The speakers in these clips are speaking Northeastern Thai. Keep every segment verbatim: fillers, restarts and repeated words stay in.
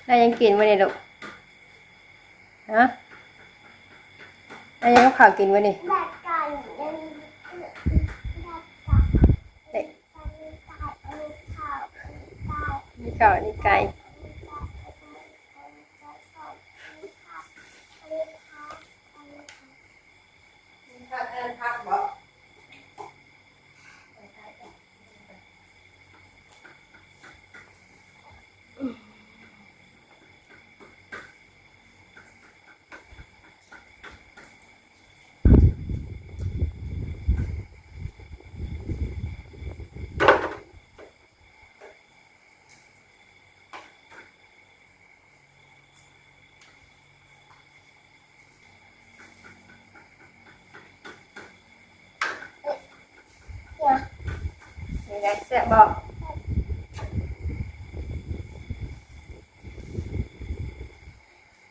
ได้หยังกินมื้อนี้ลูก ฮะ ได้หยังกับข้าวกินมื้อนี้ เอ๊ะ มีข้าว มีไก่ นี่แหละแซ่บบ่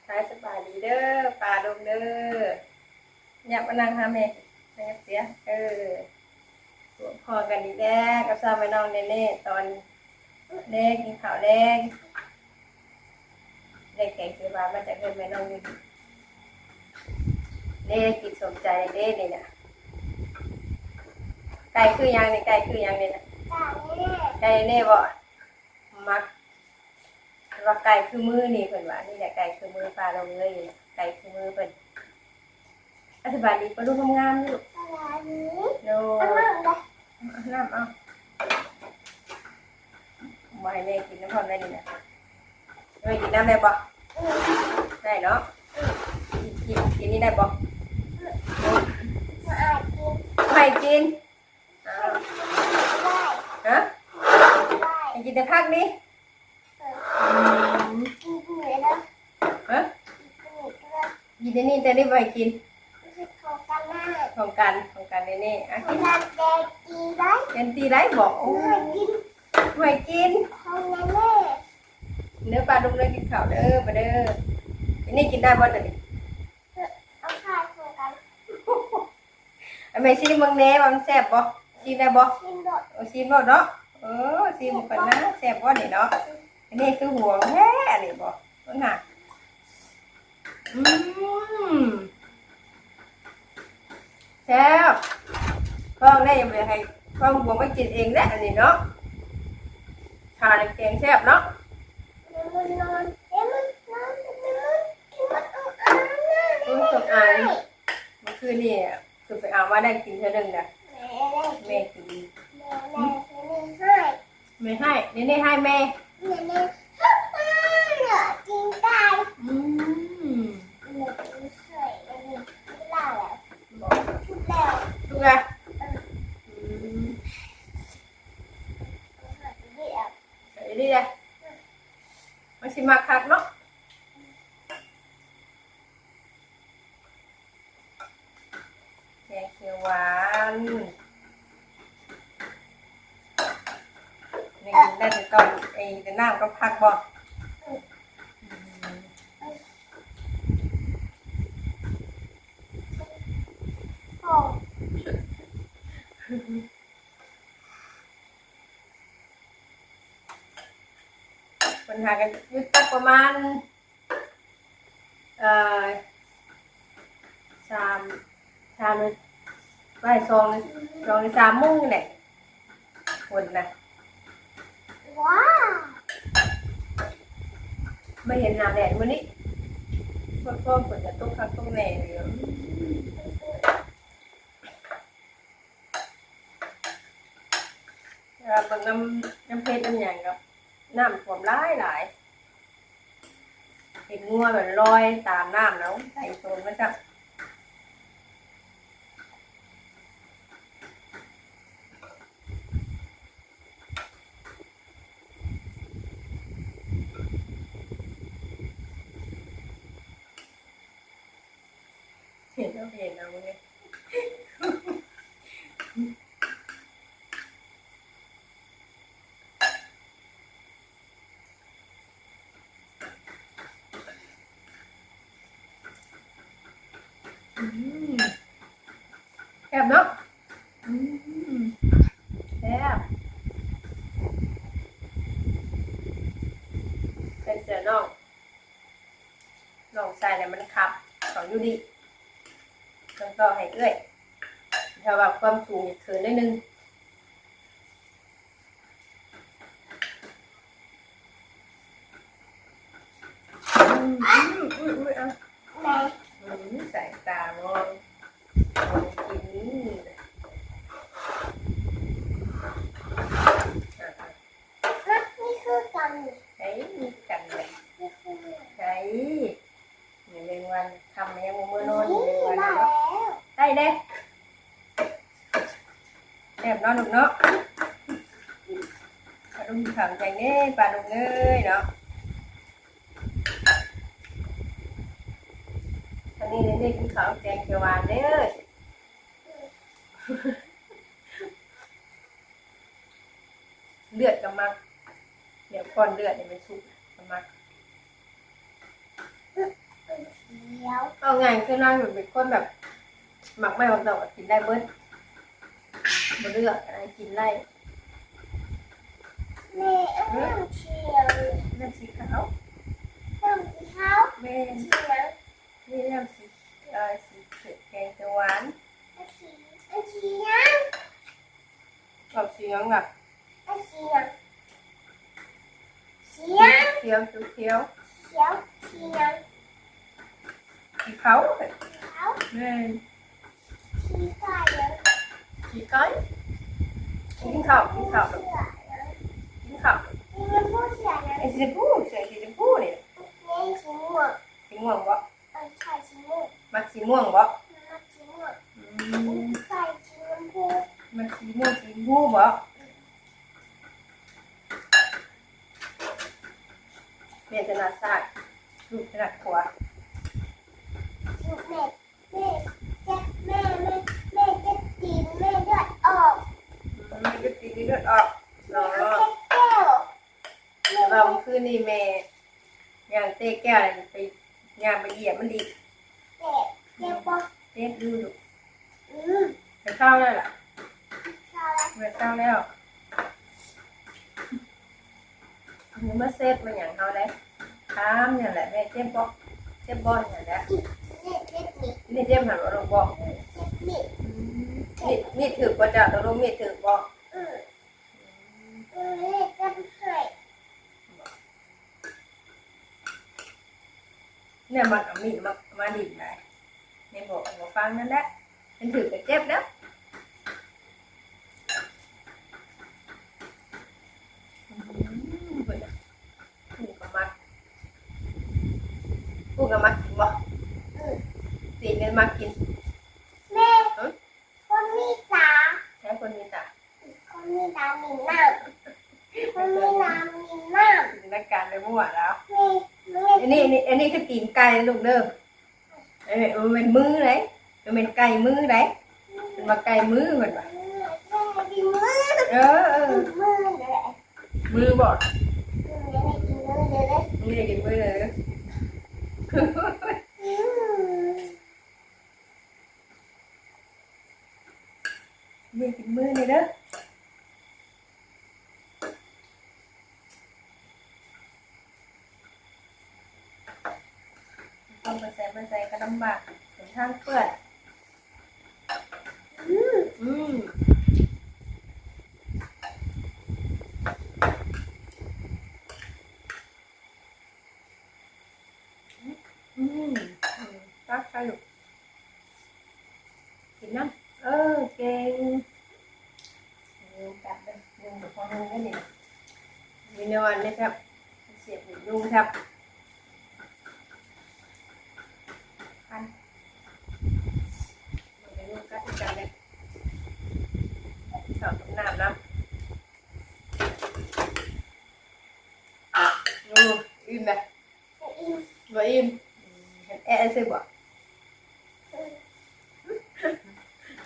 ท้ายสบายดีเด้อ ปาดงเด้อ ยับมานั่งหาแม่ แม่เสีย เออ พอกันอีกแล้วกับซาวแม่น้องเนเน่ ตอนแลงกินข้าวแลง ได้แกงเขียวหวานมาจากเรือนแม่น้องอยู่ดี เน่กินสมใจเด้นี่นะ ไก่คือหยังนี่ ไก่คือหยังนี่นะ ไก่เน่บ่ มัก ว่าไก่คือมือนี่เพิ่นว่า นี่แหละไก่คือมือปาดงเลยนี่นะ ไก่คือมือเพิ่น อธิบายดีปะลูกงามๆลูก สบายดี โด เอาน้ำเลย เอาน้ำเอา บ่ให้แม่กินน้ำพร้อมได้นี่นะ แม่กินน้ำได้บ่ อืม ได้เนาะ อืม กิน กินนี่ได้บ่ อืม บ่ให้กิน อ้าว ฮะ ให้กินแต่ผักนี่ อืม ฮะ กินแต่นี่แต่นี่บ่ให้กิน ของกัน ของกัน เนเน่ อ่ะ กิน แกนตีได้บอก โอ้ย บ่ให้กิน ของเนเน่ เด้อปาดงเด้อ กินข้าวเด้อ มาเด้อ อันนี้กินได้บ่เดี๋ยวนี้ เอาข้าวของกัน เอาแม่ชิมเบิ่งแหน่ว่ามันแซ่บบ่ ชิมได้บ่ ชิมโลด เอาชิมโลดเนาะ เออ ชิมก่อนนะ แซ่บบ่นี่เนาะ อันนี้คือห่วงแท้ อันนี้บ่ เบิ่งหา อืม แซ่บ พ่อแม่ยังบ่อยากให้พ่อห่วงมากินเองแหละ อันนี้เนาะ ทานแกงแซ่บเนาะ มันนอน เอ๊ะ มันนอน มันนอน กินมันต้องอ่านนะ มันต้องอ่าน เมื่อคืนนี่คือไปเอามาได้กินเท่านึงนะ แม่ได้ แม่กิน แม่ได้ แม่ให้ แม่ให้ เนเน่ให้แม่ เนเน่ให้แม่เหรอ กินไก่ อืม เนเน่ให้ เนเน่กินได้แล้ว บอก ชุบแล้ว ชุบแล้ว เออ อืม เอาให้เรียบ ใส่ดีเลย มันสิมาคักเนาะ แกงเขียวหวาน นี่กินได้แต่ตอน ไอ้แต่น้ำกับผักบ่ อืม ปัญหากันอยู่ตักประมาณ เอ่อ สาม สาม บ่ายสอง สองหรือสามโมงนี่แหละ ฝนนะ ว้าว ไม่เห็นหน้าแดดมื้อนี้ ฝน ฝนจะตกคักตกแน่เลย เวลาเบิ่งน้ำ น้ำเพชรน้ำหยังก็น้ำท่วมหลายหลาย เห็นงัวแบบลอยตามน้ำแล้วไต่โตนมาจ้ะ เห็นแล้วเห็นแล้วเว้ย อืม แซ่บเนาะ อืม แซ่บ เป็นเสือน้อง ดูดิ ต้องต่อให้เอื้อย ถ้าว่าความสูงเขินนิดนึง อืม อืม อุ้ย อุ้ย เอา อืม สายตามอง มองกิน อ่ะ นี่คือกัน ไอ้ นี่กันเลย นี่คือ ไอ้ นี่แมงวันทำมายังบ่เมื่อนอน นี่ แมงวัน มา เนาะ แล้ว ได้เด้ แซ่บเนาะลูกเนาะ ปลาดุกขาวแดงเด้ ปลาดุกเอ้ยเนาะ อันนี้เด้ กินข้าวแกงเขียวหวานเด้อ เลือดก็มัก เดี๋ยวก่อนเลือดนี่มันสุกก็มัก เขียว เอาไง คือนางเป็นคนแบบ มักไม่มักดอกก็กินได้เบิด บ่เลือกอะไร กินได้ แม่เอาน้ำเขียว น้ำสีขาว น้ำสีขาว แม่ สีหยัง นี่น้ำสี เอ่อ สีเขียว แกงเขียวหวาน น้ำสี น้ำสีหยัง ออกสีหยังล่ะ สีหยัง สีหยัง เขียว เขียว เขียว สีหยัง สีขาว สีขาว แม่น สีไก่หยัง สีไก่ กินข้าว กินข้าว สีหยัง กินข้าว สีชมพู สีหยัง ไอ้สีชมพู ใส่สีชมพูนี่ นี่สีม่วง สีม่วงบ่ เออ ใช่ สีม่วง มักสีม่วงบ่ มักสีม่วง อืม ใช่ สีชมพู มักสีม่วง สีชมพูบ่ แม่ถนัดซ้าย ลูกถนัดขวา ลูกแม่ แม่เจ็บ แม่ แม่ แม่เจ็บตีน แม่เลือดออก อืม แม่เจ็บตีน เลือดออก อ๋อ แม่เอาแก้ว แต่ว่าเมื่อคืนนี่แม่ย่างเตะแก้วไปย่างไปเหยียบมันอีก เจ็บ เจ็บปะ เจ็บอยู่ลูก อืม ไปเศร้าแล้วล่ะ เศร้าแล้ว ไปเศร้าแล้ว หนูมาเซฟมาอย่างเขาเลย ถามอย่างแหละ แม่เจ็บบ่ เจ็บบ่อย่างแหละ นี่เจ็บนี่ นี่เจ็บหันว่าลูกบ่ เจ็บนี่ อืม มีด มีดถือบ่จ้ะ ตกลงมีดถือบ่ อืม อืม นี่เจ็บให้ เนี่ยมันเอามีดมา มาดิ่นได้ แม่บอกว่าฟังนั่นแหละ มันถือก็เจ็บแล้ว อืม เพิ่นน่ะ ผู้ก็มัก ผู้ก็มักกินบ่ เออ ตีนก็มักกิน แม่ ฮะ คนมีตา ใช่ คนมีตา คนมีตามีน้ำ คนมีตามีน้ำ จินตนาการไปมั่วแล้ว นี่ นี่ อันนี้ นี่ อันนี้คือตีนไก่นะลูกเด้อ เอ้ย มันเป็นมือไหน มันเป็นไก่มือไหน เป็นมาไก่มือเหมือนว่า กินมือ เออ เออ กินมือเลย มือบ่ กินมือเลย มือกินมือเลย อืม มือกินมือเลยเด้อ ต้องไปใส่ ไปใส่ก็ลำบาก เป็นทางเปื้อน อืม อืม อืม อืม ตักไปลูก กินน้ำ เออ เก่ง มีโอกาสเด้อ หนึ่งกับพ่อหนึ่งได้นี่ มีแนวอันนี้ครับ เสียบหยุดยุงครับ อัน มันจะยุงกัดอีกจังเลย ชอบน้ำน้ำ โอ้ อิ่มนะ บ่อิ่ม บ่อิ่ม อืม เห็นแอะซื่อบ่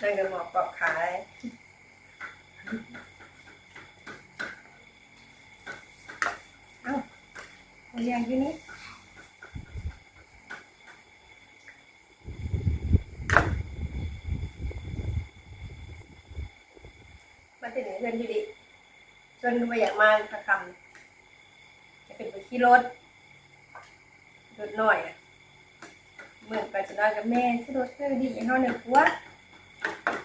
นั่นก็หมอกปอกขาย เอ้า เอาอย่างที่นี่ มาถึงเพื่อนอยู่ดิ ชวนกันไปอยากมาพระคำ จะเป็นไปขี่รถ รถน้อยอะ อื มื้อก็สินอนกับแม่ สิโดดเทื่อดีเฮาเนี่ยกลัว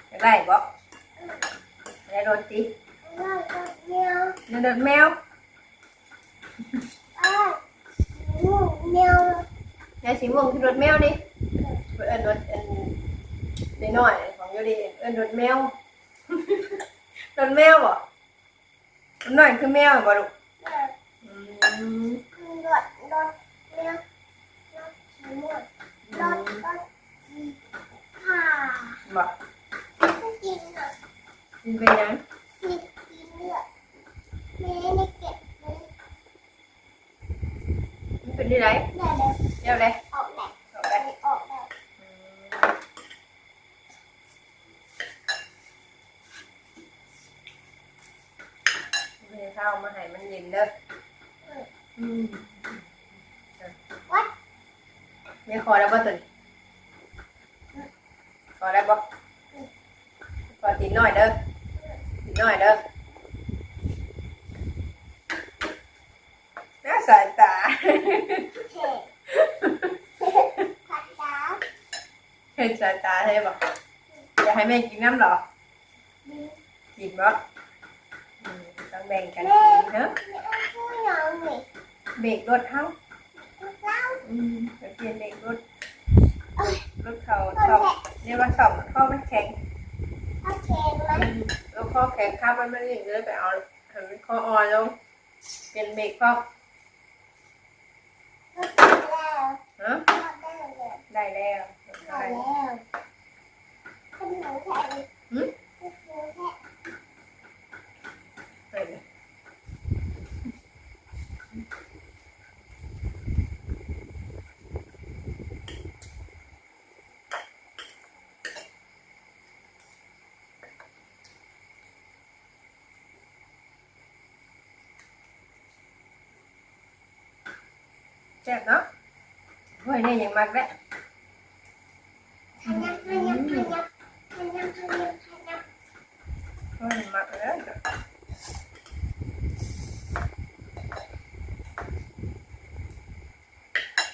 อยากได้บ่ อยากได้โดดติ อยากได้โดดแมว อยากได้โดดแมว อ้าว แมว ยายสีม่วงคือโดดแมวนี่ เอิ้นโดดอันน้อยๆของอยู่ดี เอิ้นโดดแมว โดดแมวบ่ น้อยคือแมวบ่ลูก แมว อืม รถ รถ รถ รถสีม่วง รถ รถสีฟ้า บ่ ไม่กินอ่ะ กินเป็นหยัง กิน กินเลือด แม่ไม่เก็บเลย มันเป็นที่ไหน ได้แล้ว เดี๋ยวเลย ออกแล้ว ออกแล้ว ออกแล้ว อืม เดี๋ยวข้าวมาให้มันเย็นเด้อ อืม วัด แม่ขอแล้วบ่ตื่น ขอได้บ่ ขอตีนน้อยเด้อ ตีนน้อยเด้อ หน้าสายตา เห็น ขอตา เห็นสายตาใช่บ่ อยากให้แม่กินน้ำเหรอ อืม กินบ่ อืม ต้องแบ่งกัน แม่ กินเนอะ แม่เอาเครื่องยนต์นี่ เบรกรถเฮา รถเฮา อืม ไปเปลี่ยนเบรกรถ เอ้ย รถเขา รถแข็ง ซ่อม เรียกว่าซ่อม ข้อมันแข็ง ข้อแข็งไหม อืม รถข้อแข็ง ขับมันไม่ได้เลย ไปเอา ให้มันข้ออ่อนลง เปลี่ยนเบรกพร้อม ฮะ ได้แล้ว ได้แล้ว หืม ไปเลย แซ่บเนาะ โอ้ย เนี่ยยังมักแหละ ขยับ ขยับ ขยับ ขยับ ขยับ ขยับ โอ้ย มักเลย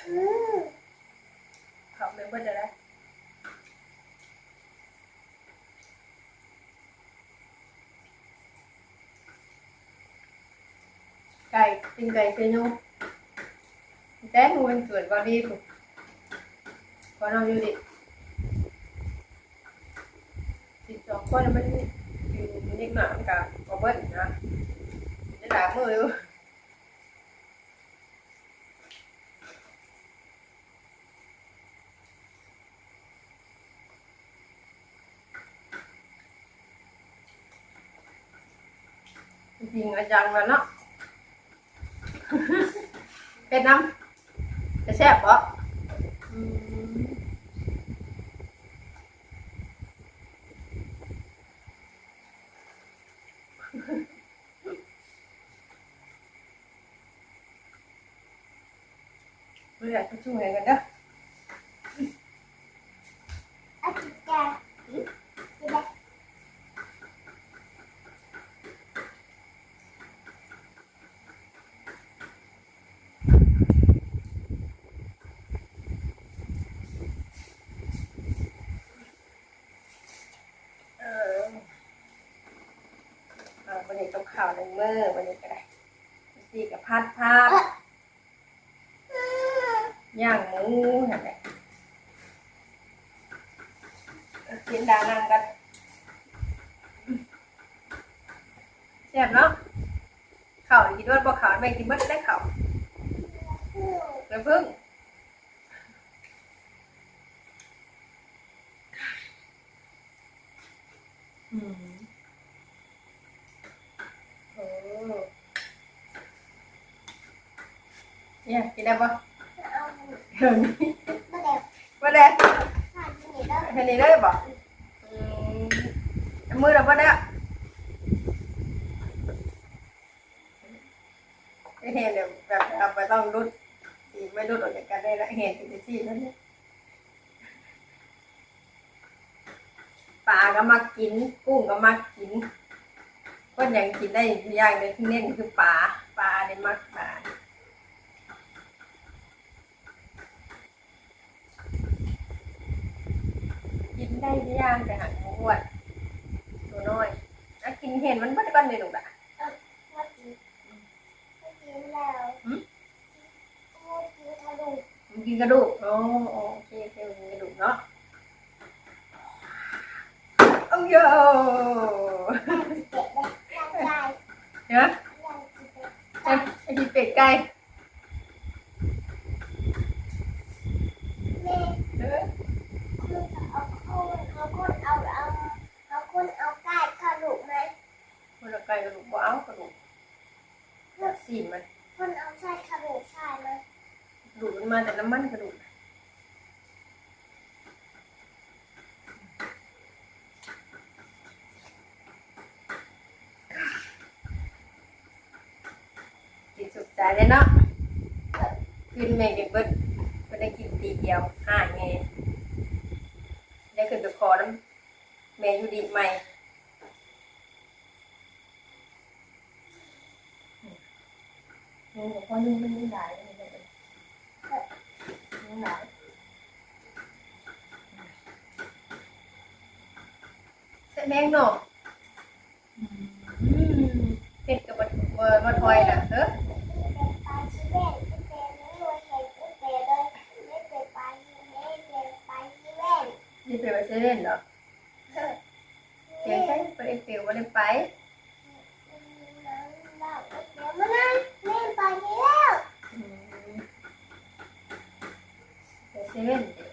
อืม เขาไม่เบิดเลยนะ ไก่ปิ้งไก่เซโน แต่มื้อวันเกิดบ่ดีพุ้น บ่น้องอยู่ดิ สิบสองคนมันอยู่เด็กน้อยมันก็บ่เบิดนะ ได้หลายมื้ออยู่ จริงๆอาจารย์ว่าเนาะ เฮ็ดนำ จะแซ่บบ่ อืม บ่อยากไปช่วยกันเด้อ อาทิตย์จ้ะ อืม เออ เอา วันนี้กับข้าวหนึ่งมื้อ วันนี้ก็ได้ สี่กับผัดผัก ย่างหมูหั่นแหละ กินดานังกัน แซ่บเนาะ ข้าวนี่กินเบิดบ่ ข้าวแม่กินเบิดได้ข้าว น้ำผึ้ง อืม โอ้ เนี่ย กินได้ปะ บ่ได้ บ่ได้ แค่นี้ได้ปะ อืม มือเราบ่ได้ เห็นเดี๋ยวแบบเอาไปต้องรุด อีกไม่รุดออกจากกันได้ละ เห็นเป็นที่นั่นเนี่ย ปลาก็มักกิน กุ้งก็มักกิน คนอย่างกินได้อย่างเดียวที่เน้นคือปลา ปลาเนี่ยมักปลา เ กินได้ทุกอย่างแต่หากบ่อ้วน ตัวน้อย อ่ะ กินเห็นมันเบิดก่อนเด้อลูกหล่ะ เออ ว่ากิน ว่ากินแล้ว หึ ว่ากินกระดูก มันกินกระดูก อ๋อ โอเค โอเค มันกินกระดูกเนาะ โอ้โห ฮะ ไอ้ที่เป็ดไก่ แม่ เออ คนเอา เอาคนเอา เอา เอาคนเอาไก่กระดูกไหม คนเอาไก่กระดูก บ่เอากระดูก อยากซีนมัน คนเอาไส้กระดูกใส่ไหม กระดูกมันมาแต่น้ำมันกระดูก กินสุขใจเลยเนาะ คืนแม่กินเบิด บ่ได้กินตีเดียว หายไง ได้ขึ้นไปขอนำแม่อยู่ดีใหม่ หนึ่งกับพ่อนึ่งมันมีหลาย มีหลาย ใส่แมงเนาะ อืม เฮ็ดกับบ่ บ่ บ่ถอยน่ะ เออ นี่เป็นว่าเซเว่นเหรอ เดี๋ยวใช่ บ่ได้เปลว บ่ได้ไป เดี๋ยวมานั่งเล่นไปนี่แล้ว อืม ไปเซเว่นเดี๋ยว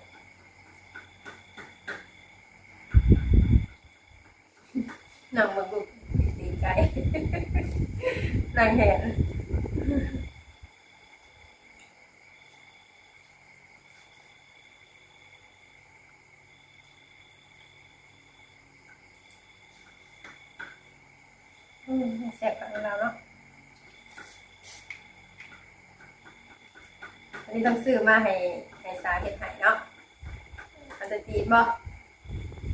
นั่งมากุกตีไก่ นั่งแหน อืม แซ่บของเราเนาะ อันนี้ต้องซื้อมาให้ ให้สาวเฮ็ดให้เนาะ เอาแต่ตีนบ่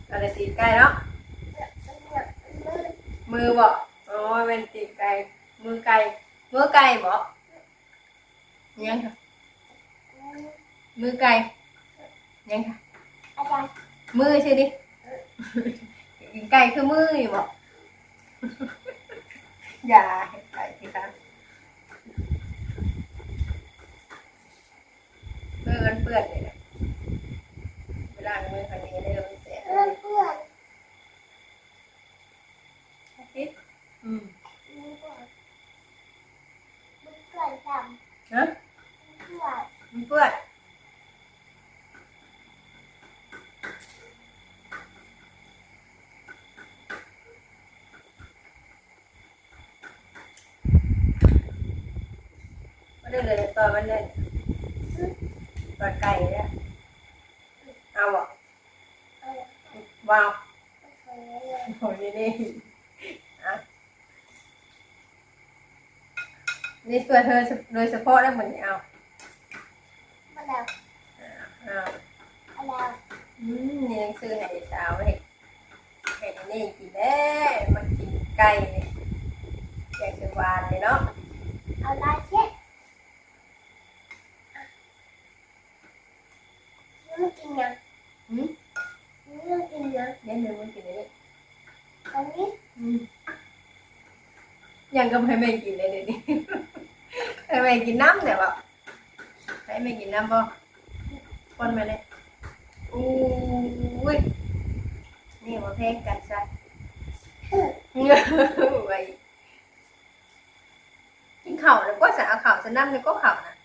เอาแต่ตีนไก่เนาะ มือบ่ อ๋อ เป็นตีนไก่ มือไก่ มือไก่บ่ ยังค่ะ มือไก่ ยังค่ะ อาจารย์ มือใช่ดิ กินไก่คือมืออยู่บ่ อย่าให้ไก่สิคะ มือมันเปื้อนเลยนะ ไปล้างมือคันนี้เด้อ มันแสบ เปื้อน อาทิตย์ อืม มันเปื้อน มันเปื้อนจัง ฮะ มันเปื้อน มันเปื้อน บ่ได้เลย ตอนมันเล่น ตอนไก่เนี่ย เอาบ่ เอา ว้าว โอ้ย นี่ นี่ อ่ะ นี่เพื่อเธอโดยเฉพาะแล้ว มื้อนี้ เอา มาแล้ว อ่า เอาแล้ว อืม นี่ยังซื้อให้สาว ให้ ให้นี่กินแน่ มากินไก่นี่ อยากจะหวานเลยเนาะ เอาลายเช็ด มันกินยัง หืม มันกินยัง เดี๋ยวหนึ่งมันกินอันนี้ อันนี้ อืม ยังก็ให้แม่กินเลยเดี๋ยวนี้ ให้แม่กินน้ำเนี่ยบ่ ให้แม่กินน้ำบ่ ป้อนมาเลย อุ้ย นี่มาแพงกันซะ ไว้ กินข้าวแล้วก็จะเอาข้าวจะน้ำแล้วก็ข้าวนะ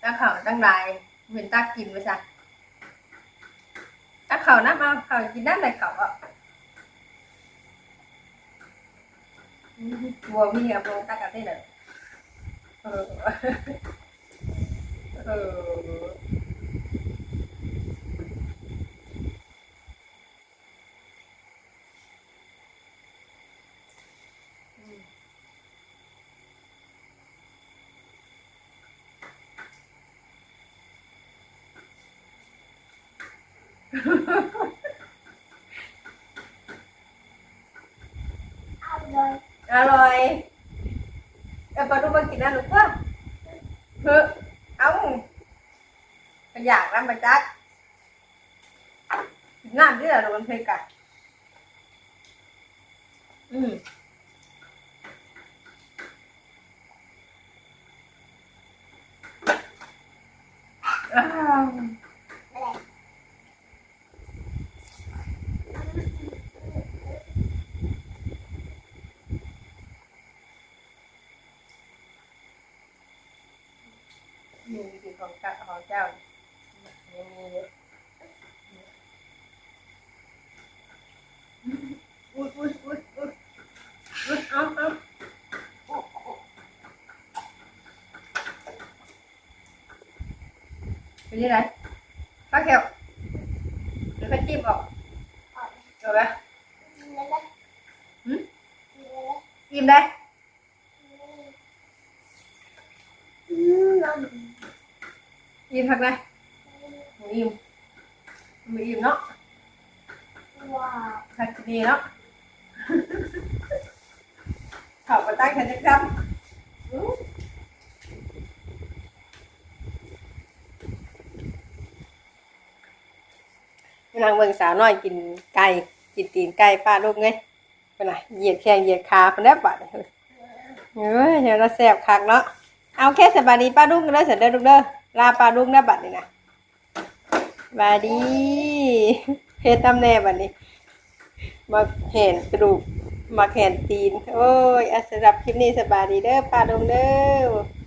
เอาข้าวตั้งหลาย เหมือนตักกินไปซะ เอาข้าวน้ำ เอาข้าวกินน้ำอะไรข้าวอ่ะ อืม บัวมีกับบัวตักกันได้เลย เออ เออ อืม อร่อย อร่อย เอาปลาดุกมากินนะลูกเพื่อน เฮ้อ เอ้า อยากนำมาจัก งามเด้อลูกมันเพกะ อืม อ้าว นี่คือของเจ้า ของเจ้า ยังมีอยู่ อุ๊ย อุ๊ย อุ๊ย อุ๊ย อุ๊ย เอา เอา เป็นยังไง ปลาแก้ว เดี๋ยวไปจิ้มออก เอาไหม หืม อิ่มได้ อืม อิ่มคักนะ บ่อิ่ม บ่อิ่มเนาะ ว้าว คักดีเนาะ เขาก็ตั้งกันจักคำ อืม นั่งเบิ่งสาวน้อยกินไก่ กินตีนไก่ ป้าลูกเอ้ย เพิ่นน่ะ เหยียดแข้งเหยียดขาเพิ่นแล้วบัดนี้ เอ้ย แนวละแซ่บคักเนาะ เอา โอเค สบายดีป้าลุงเด้อ เด้อลูกเด้อ ลาป้าลุงเด้อบัดนี้นะ สบายดี เฮ็ดนำแน่บัดนี้ มาแหนกระดูก มาแหนตีน โอ้ย อ่ะ สำหรับคลิปนี้สบายดีเด้อป้าลุงเด้อ